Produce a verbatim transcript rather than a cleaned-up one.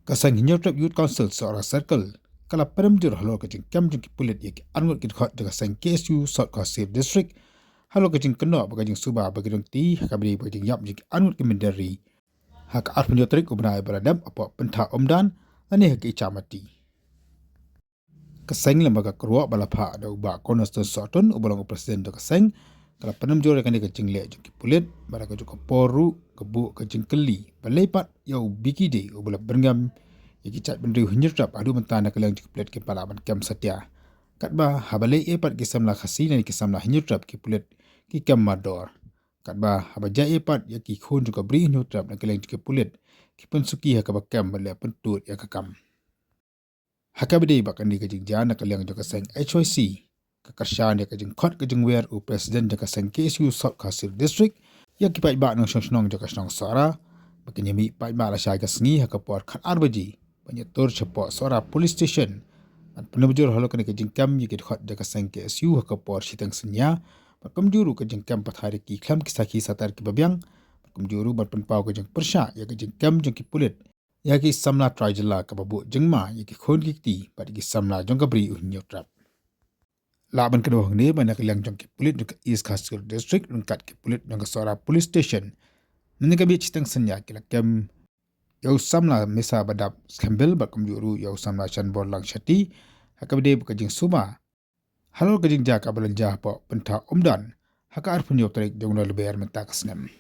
Ka seng Hynñiewtrep Youth Council Sohra Circle ka la pynrem jur halor ka jingkem jong ki pulit ïa ki arngut ki dkhot jong ka seng K S U South Khasi Hills District, halor ka jingkynnoh bad ka jingsuba ba ki dang ti ha kaba ïadei bad ka jingïap jong ki arngut ki mynder ri ha ka arphew tarik u bnai ba la dep hapoh Pynthah Umdan lane ha ka Ichamati. Ka seng lem bad ka kyrwoh ba la phah da u Bah Cornerstone Sohtun uba long u president jong ka seng, ka la pynrem jur ïa kane ka jingleh jong ki pulit bad ha kajuh ka por ruh ka buh ka jingkylli ba lei pat ïa u Biki Dey uba la byrngem ïa ki jaitbynriew Hynñiewtrep. Haduh mynta na ka liang jong ki pulit kim pat lah ban kem satia, katba haba leh ei pat ki samla Khasi ne ki samla Hynñiewtrep ki pulit ki kem mardor. Katba haba jia ei pat ïa ki khun jong ka Bri Hynñiewtrep na ka liang jong ki pulit ki pynsuki ha kaba kem bad leh pyntud ïa ka kam. Ha kaba ïadei bad kane ka jingjia na ka liang jong ka seng H Y C, ka kyrshan ïa ka jingkhot ka jingwer u president jong ka seng K S U South Khasi Hills District ïa ki paidbah nongshong shnong jong ka shnong Sohra ba kin ïa mih paidbah lashai ka sngi ha ka por khatar baje ban ïatur shapoh Sohra Police Station ban pynrem jur halor kane ka jingkem ïa ki dkhot jong ka seng K S U ha ka por shiteng synñia, bad kumjuh ruh ka jingkem pathai da ki khlem ki sakhi satar kiba biang, bad kumjuh ruh ban pynpaw ka jingpyrshah ïa ka jingkem jong ki pulit ïa ki samla trai jylla kaba buh jingma ïa ki khun ki kti bad ïa ki samla jong ka Bri u Hynñiewtrep. Lah ban kdew hangne ba na ka liang jong ki pulit jong ka East Khasi Hills District ryngkat ki pulit jong ka Sohra Police Station, mynne ka miet shiteng synñia ki la kem ïa u samla Mesa Badap Skhembil bad kumjuh ruh ïa u samla Shanbor Langshati ha kaba ïadei bad ka jingsuba halor ka jingjia kaba la jia hapoh Pynthah Umdan ha ka arphew tarik jong u Nailar mynta ka snem.